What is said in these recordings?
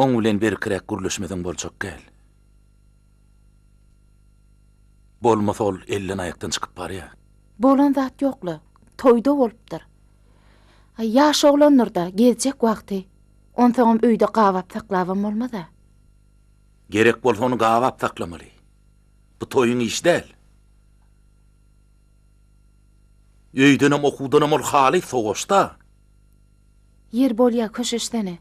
Oň bilen berkiräk gürleşmeseň boljak däl. Bolmasa ol elden-aýakdan çykyp barýar. Bolan zat ýok-la, toýda bolupdyr. Aý, ýaş oglandyr-da, gezjek wagty. Onsoňam öýde gabap saklabam bolmaz-a. Gerek bolsa ony gabap saklamaly. Bu toýuň işi däl. Öýdenem, okuwdanam ol halys sowaşda. Ýer bolýa, köşeşsene.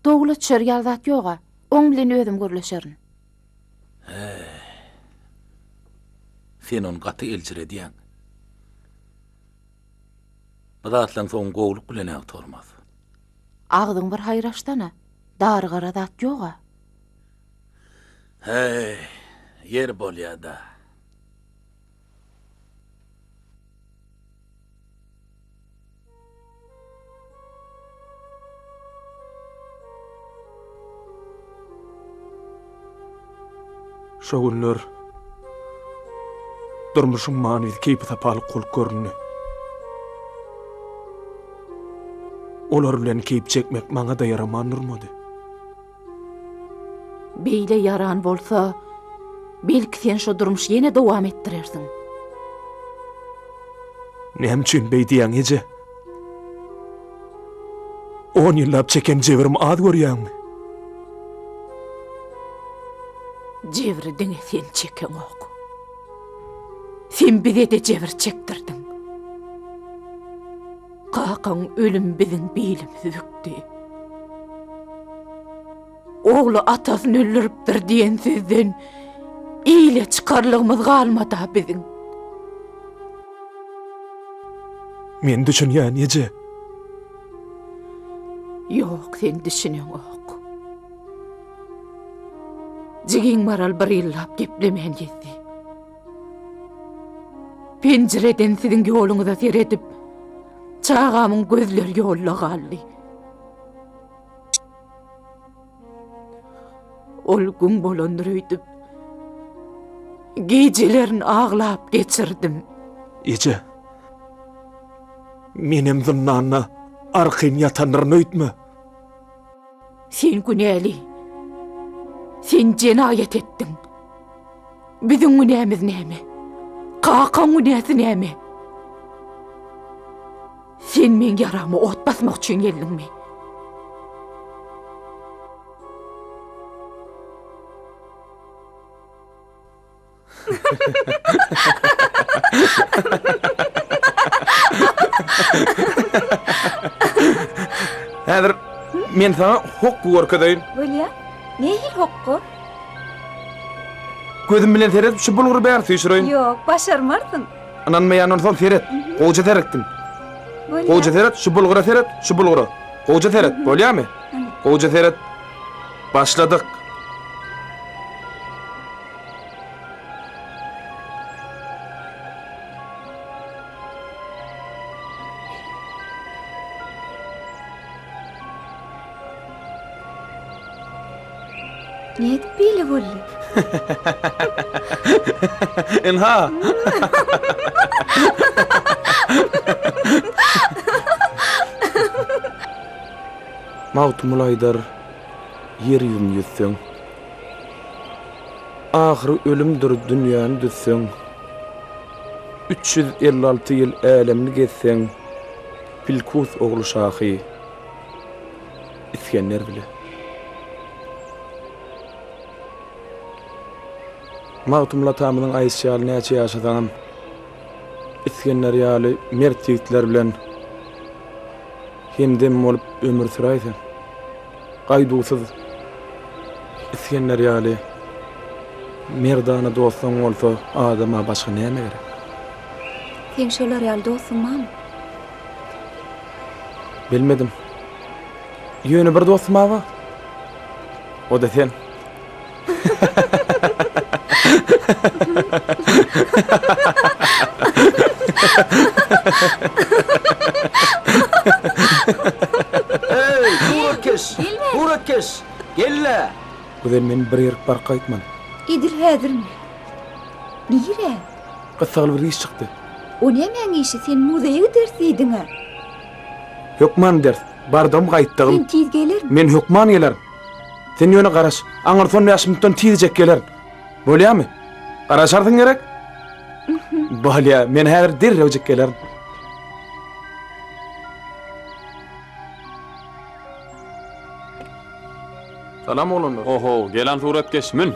Dowla düşer ýaly zat ýog-a. Oň bilen özüm gürleşerin. Häý. Sen ony gaty eljiredýäň. Bu zatlaň soňy gowulyk bilen-ä gutarmaz. Agzyň bir haýyr açsana. Darygara zat ýog-a. Häý, ýer bolýa-da. Şo günler durmuşyň manysy keýpi-sapalyk bolup göründi. Olar bilen keýp çekmek maňa-da ýaraman durmady. Beýle ýaran bolsa, belki sen şo durmuşy ýene dowam etdirersiň. Näme üçin beý diýýäň, eje? On ýyllap çeken jebirimi az görýäňmi? Jebri diňe sen çekeňok. Sen bize-de jebir çekdirdiň. Kakaň ölüm biziň bilimizi bükdi. Ogly atasyny öldüripdir diýen sözden ile çykarlygymyz galmad-a biziň. Men düşünýän, eje. Ýok, sen düşüneňok. Jigiň Maral bir ýyllap geplemän gezdi. Penjireden siziň ýoluňyza seredip, çagamyň gözleri ýolda galdy. Ol gün bolandyr öýdüp, gijelerini aglap geçirdim. Eje, menem zyndanda arkaýyn ýatandyryn öýtme. Sen günäli. Sen jenaýat etdiň. Biziň günämiz näme? Kakaň günäsi näme? Sen meň ýarama ot basmak üçin geldiňmi? Häzir men saňa hokgy görkezeýin. Bolýa. Nähili hokgy? Gözüm bilen seredip şu bulgury bäri süýşüreýin. Ýok, başarmarsyň. Ynanmaýan bolsaň seret. Gowja seretdim. Bolýa. Gowja seret, şu bulgura seret, şu bulgura. Gowja seret, bolýamy? Gowja seret. Başladyk. Nädip beýle boldy? Ynha. Magtymguly aýdar, Ýer ýüzüni ýüzseň, Ahyry ölümdir dünýäni düzseň, 356 ýyl älemni gezseň, Pilkus ogly şahy Isgender bile. Magtymguly atamyzyň aýdyşy ýaly näçe ýaşasaňam, Isgender ýaly mert ýigitler bilen hemdem bolup ömür süräýseň. Gaýduwsyz Isgender ýaly merdana dostuň bolsa adama başga näme gerek? Seň şolar ýaly dostuň barmy? Bilmedim. Ýöne bir dostum-a bar. O-da sen. Eý, suratkeş! Suratkeş! Gel-le! Gözel men bir ýerik baryp gaýtmaly. Edil häzirmi? Nirä? Gyssagly bir iş çykdy. O nämäň işi, sen muzeýe gideris diýdiň-ä. Hökman gideris. Bardygym gaýtdygym. Sen tiz gelermi? Men hökman gelerin. Sen ýöne garaş. Aňyrsy on bäş minutdan tizjek gelerin. Bolýamy? Garaşarsyň gerek? Bolýa, men häzir derrewjik gelerin. Salam oglanlar. Oho, gelen suratkeş, mün!